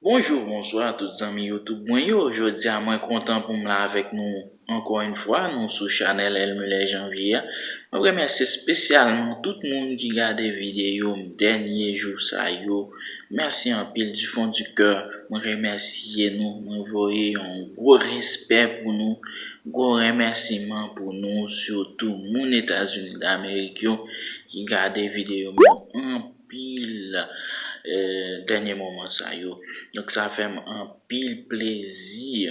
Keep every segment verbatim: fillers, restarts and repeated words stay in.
Bonjou, bonswa tout zanmi YouTube mwen yo. Jodi a mwen kontan pou m la avèk nou ankò yon fwa, nou sou chanèl Elmuler Janvier a. Mwen remèsye espesyalman tout moun ki gade videyo m dènye jou sa yo. Mèsi anpil du fond du cœur. Mwen remèsye nou, mwen voye yon gwo respè pou nou, gwo remèsiman pou nou, sitou moun Etazini Damerik yo ki gade videyo m yo anpil, eh, dènye moman sa yo. Donk, sa fè m anpil plezi.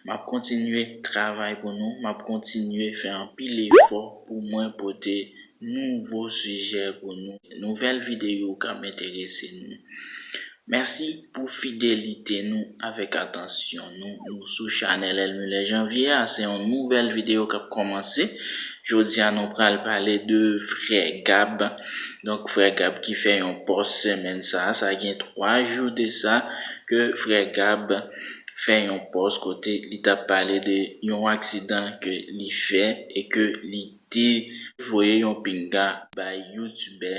M ap kontinye travay pou nou, m ap kontinye fè anpil efò pou mwen pote nouvo sijè pou nou, nouvèl videyo k ap enterese nou. Mèsi pou fidelite nou avèk atansyon nou. Nou sou chanèl Elmuler Janvier a, se yon nouvèl videyo k ap kòmanse. Jodi a, nou pral pale de Frè Gab. Donk, Frè Gab ki fè yon pòs semèn sa a, sa gen twa jou de sa ke Frè Gab fè yon pòs kote li t ap pale de yon aksidan ke li fè e ke li te voye yon pinga bay youtubè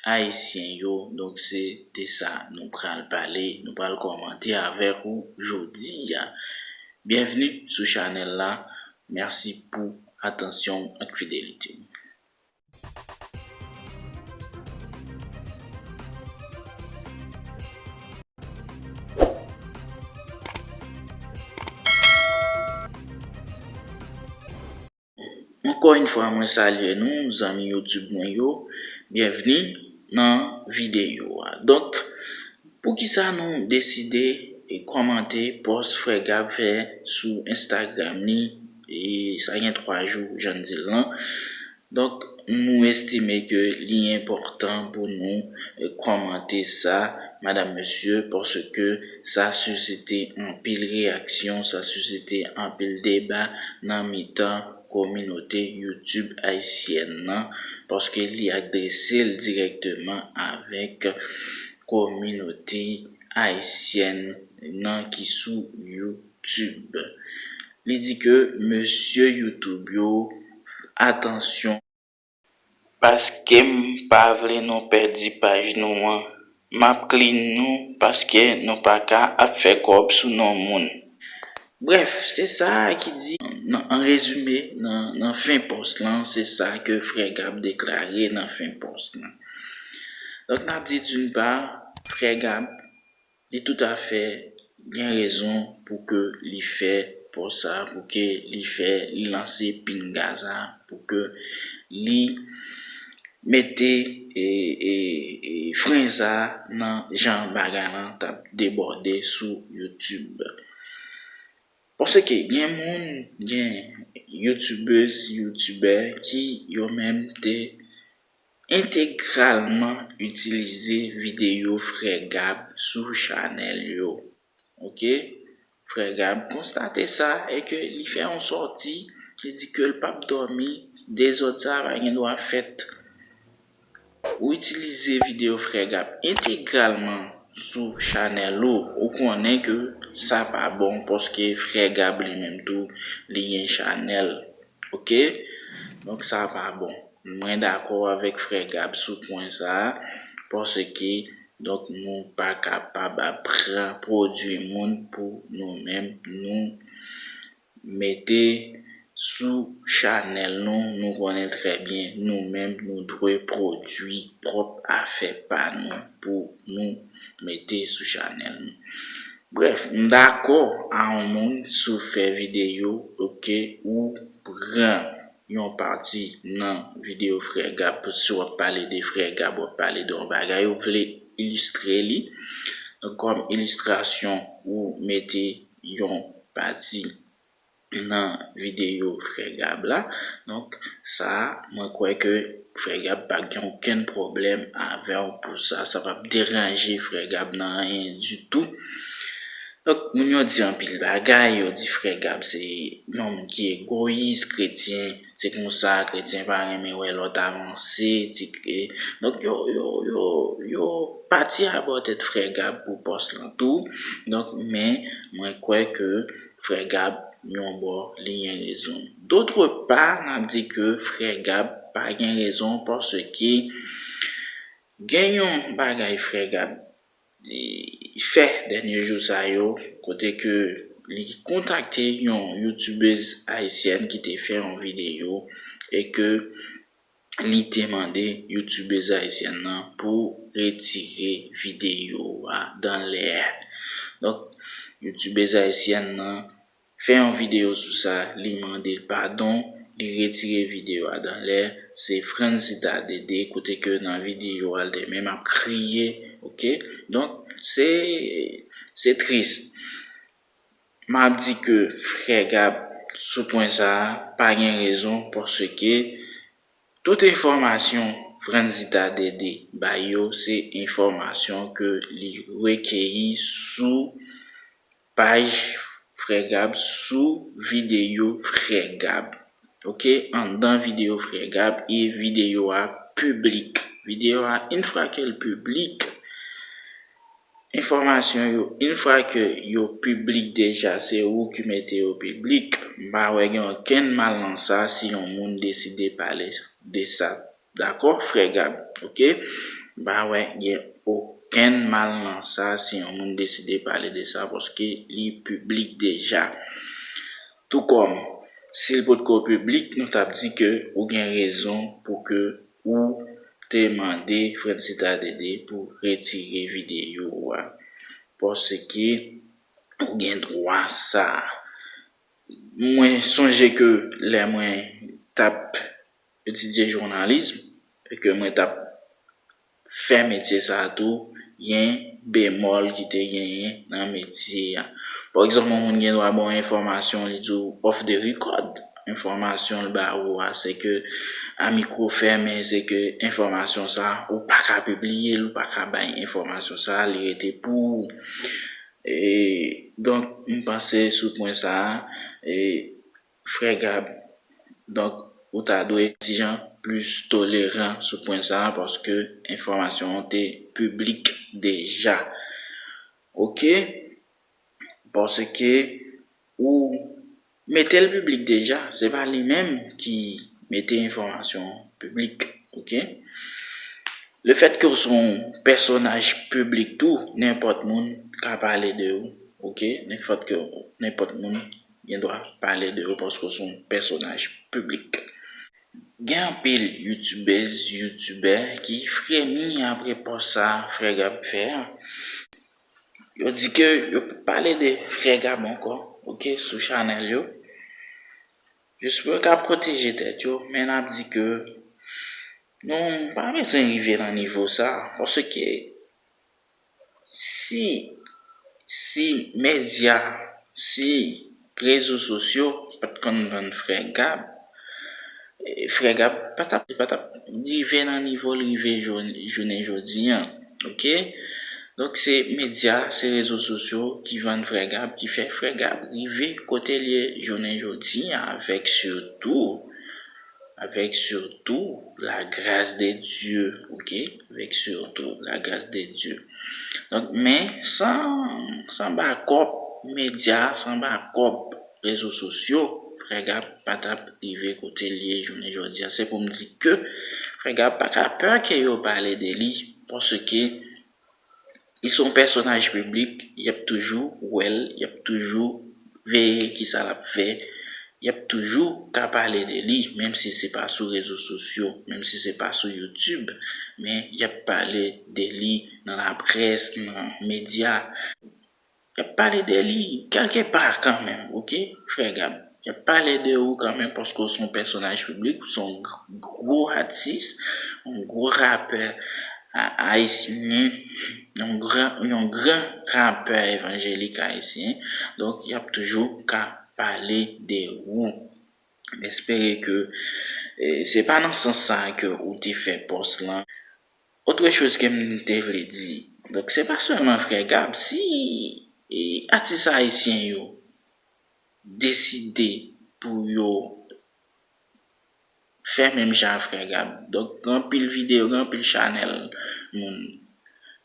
ayisyen yo. Donk, se de sa nou pral pale, nou pral kòmante avèk ou jodi a. Byenvni sou chanèl la. Mèsi pou atansyon w ak fidelite w. Ankò yon fwa, mwen salye nou, zanmi YouTube mwen yo. Byenvni nan videyo a. Donk, poukisa nou deside e kòmante pòs Frè Gab fè sou Instagram li? E sa gen twa jou, jan n di l lan. Donk, nou estime ke li enpòtan pou nou, eh, kòmante sa, madam, mesye, paske sa sisite anpil reyaksyon, sa sisite anpil deba nan mitan kominote YouTube ayisyèn nan, paske li adrese l dirèkteman avèk kominote ayisyèn nan ki sou YouTube. Li di ke mesye YouTube yo, atansyon, paske m pa vle nou pèdi paj nou an. M ap clean nou paske nou pa ka ap fè kòb sou non moun. Brèf, se sa ki di, nan, an rezime, nan, nan fen pòs lan, se sa ke Frè Gab deklare nan fen pòs lan. Donk, n ap di, d'une part, Frè Gab, li toutafè gen rezon pou ke li fè pòs sa, pou ke li fè, li lanse pinga sa, pou ke li mete, e, e, e, fren sa nan jan bagay lan t ap debòde sou YouTube. Paske gen moun, gen youtubèz, youtubè ki yo menm te entegralman itilize videyo Frè Gab sou chanèl yo. Oke? Frè Gab konstate sa e ke li fè yon sòti, li di ke l p ap dòmi, dezòd sa pa gen dwa fèt. Ou itilize videyo Frè Gab entegralman sou chanèl ou, ou konnen ke sa pa bon, paske Frè Gab li menm tou, li gen chanèl. Oke? Donk, sa pa bon. Mwen dakò avèk Frè Gab sou pwen sa a, paske, donk, nou pa kapab ap pran pwodui moun pou nou menm, nou mete sou chanèl nou, nou konnen trè byen, nou menm, nou dwe pwodui pwòp afè pa nou pou nou mete sou chanèl nou. Brèf, m dakò a yon moun si w fè videyo, oke, ou pran yon pati nan videyo Frè Gab, si w ap pale de Frè Gab, w ap pale de yon bagay, ou vle ilistre li. Donk, kòm ilistrasyon, ou mete yon pati nan videyo Frè Gab la. Donk, sa, mwen kwè ke Frè Gab pa gen okenn pwoblèm avè w pou sa. Sa p ap deranje Frè Gab nan anyen ditou. Donk, moun yo di anpil bagay, yo di Frè Gab se yon moun ki egoyis, kretyen, se konsa, kretyen pa renmen wè lòt avanse, ti, e, donk, yo, yo, yo, yo pati abò tèt Frè Gab pou pòs lan tou. Donk, men, mwen kwè ke Frè Gab, yon bò, li gen rezon. D'autre part, n ap di ke Frè Gab pa gen rezon, paske gen yon bagay Frè Gab, e, fè dènye jou sa yo, kote ke li kontakte yon youtubèz ayisyèn ki te fè yon videyo e ke li te mande youtubèz ayisyèn nan pou retire videyo a dan lè. Donk, youtubèz ayisyèn nan fè yon videyo sou sa, li mande l padon, li retire videyo a dan lè. Se Franzita Dede, kote ke nan videyo a, l te menm ap kriye, oke? Donk, se, se tris. M ap di ke frè Gab, sou pwen sa a, pa gen rezon, paske tout enfòmasyon Franzita Dede bay yo, se enfòmasyon ke li rekeyi sou paj frè Gab, sou videyo frè Gab. Oke, anndan videyo frè Gab, e videyo a piblik. Videyo a, yon fwa ke l piblik, enfòmasyon yo, yon fwa ke yo piblik deja, se ou ki mete yo piblik. M pa wè gen okenn mal nan sa si yon moun deside pale de sa. Dakò, frè Gab, oke? M pa wè gen okenn mal nan sa si yon moun deside pale de sa, paske li piblik deja. Tou kòm, si l potko piblik, nou t ap di ke ou gen rezon pou ke ou te mande Franzita Dede pou retire videyo a, paske ou gen dwa sa. Mwen sonje ke lè mwen t ap etidye jounalis, e ke mwen t ap fè metye sa a tou, gen bemòl ki te genyen nan metye a. Pa egzanp, yon moun gen dwa ba w enfòmasyon, li di w off the record. Enfòmasyon l ba ou a, se ke a mikwo fèmen, se ke enfòmasyon sa a, ou pa ka pibliye l, ou pa ka bay enfòmasyon sa a, li rete pou ou. E, donk, m panse sou pwen sa a, e, frè Gab, donk, ou ta dwe ti jan plis toleran sou pwen sa a, paske enfòmasyon an te piblik deja. Oke? Paske ou mete l piblik deja, se pa li menm ki mete enfòmasyon an piblik, oke? Lefètke ou se yon pèsonaj piblik tou, nenpòt moun ka pale de ou, oke? Nenpòt ke, nenpòt moun gen dwa pale de ou paske ou se yon pèsonaj piblik. Gen anpil youtubèz, youtubè ki fremi apre pòs sa frè Gab fè a. Yo di ke yo p ap pale de frè Gab ankò, oke, sou chanèl yo. Jis pou yo ka pwoteje tèt yo, men n ap di ke nou pa bezwen rive nan nivo sa, paske si, si medya, si rezo sosyo pa t konn vann frè Gab, e, frè Gab pa t ap, pa t ap rive nan nivo l rive jou-, jounen jodi a, oke? Donk, se medya, se rezo sosyo ki vann frè Gab, ki fè frè Gab rive kote l ye jounen jodi a, avèk sitou, avèk sitou la grâce de Dieu, oke? Avèk sitou la grâce de Dieu. Donk, men san, san bakòp medya, san bakòp rezo sosyo, frè Gab pa t ap rive kote l ye jounen jodi a. Se pou m di ke frè Gab pa ka pè ke yo pale de li, paske li se yon pèsonaj piblik, y ap toujou wè l, y ap toujou veye kisa l ap fè, y ap toujou ka pale de li, menm si se pa sou rezo sosyo, menm si se pa sou YouTube, men y ap pale de li nan laprès, nan medya. Y ap pale de li kèlkepa kanmenm, oke, frè Gab? Y ap pale de ou kanmenm paske w se yon pèsonaj piblik, ou se yon gr-, gwo atis, yon gwo rapè a-, ayisyen, yon gran, yon gran rapè evanjelik ayisyen. Donk, y ap toujou ka pale de ou. M espere ke, e, se pa nan sans sa ke ou te fè pòs lan. Autre chose ke m te vle di, donk, se pa sèlman frè Gab, si, e, atis ayisyen yo deside pou yo fè menm jan a frè Gab. Donk, gen anpil videyo, gen anpil chanèl moun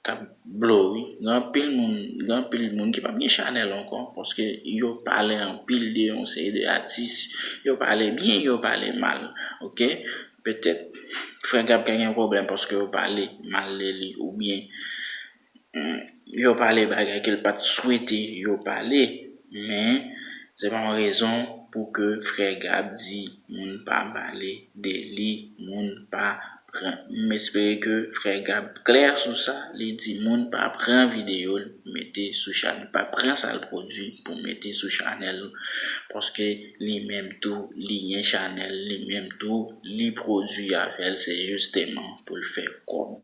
k ap blow, wi. Gen anpil moun, gen anpil moun ki p ap gen chanèl ankò, paske yo pale anpil de yon seri de atis, yo pale byen, yo pale mal, oke? Petèt, frè Gab ka gen pwoblèm paske yo pale mal de li, oubyen, hmm, yo pale bagay ke l pa t swete yo pale, men se pa yon rezon pou ke frè Gab di moun pa pale de li, moun pa pran. M espere ke frè Gab klè sou sa, li di moun pa pran videyo l mete sou chanèl, pa pran sa l pwodui pou mete sou chanèl, paske li menm tou, li gen chanèl, li menm tou, li pwodui avè l, se jisteman pou l fè kòb.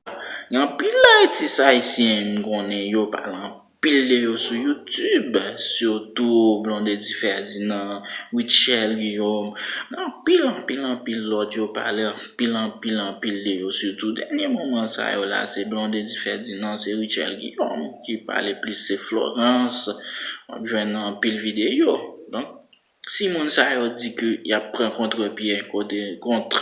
Gen anpil atis ayisyen m konnen yo pale anpil de yo sou YouTube, sitou Blondedy Ferdinand, Rutshelle Guillaume, gen anpil, anpil, anpil lòt yo pale anpil, anpil, anpil de yo, sitou dènye moman sa yo la, se Blondedy Ferdinand, se Rutshelle Guillaume ki pale plis, se Florence, w ap jwenn anpil videyo. Donk, si moun sa yo di ke y ap pran kontrepye kote kont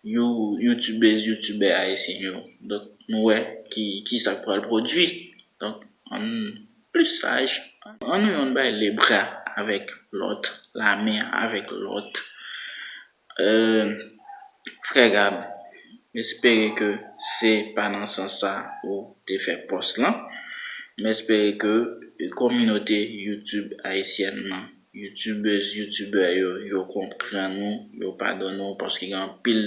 you, youtubèz, youtubè ayisyen yo, donk nou wè ki, ki sa k pral pwodui. Donk, ann plis saj, ann nou yonn bay lebra avèk lòt, lamen avèk lòt. Euh, frè Gab, m espere ke se pa nan sans sa ou te fè pòs lan. M espere ke kominote YouTube ayisyèn nan, youtubèz, youtubè yo, yo konprann ou, yo padone w, paske gen anpil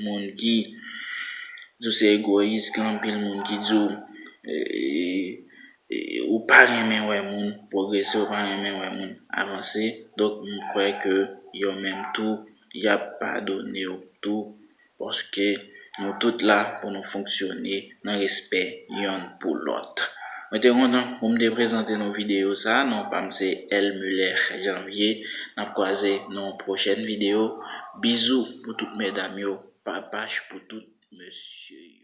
moun ki di w se egoyis, gen anpil moun ki di w, e, e, ou pa renmen wè moun pwogrese, ou pa renmen wè moun avanse. Donk, m kwè ke yo menm tou, y ap padone w tou, paske nou tout la pou nou fonksyone nan respè yonn pou lòt. Mwen te kontan pou m te prezante nou videyo sa a. Non pa m se L Muller Janvier. N ap kwaze nan yon pwochèn videyo. Bizou pou tout medam yo. Papach pou tout mesye yo.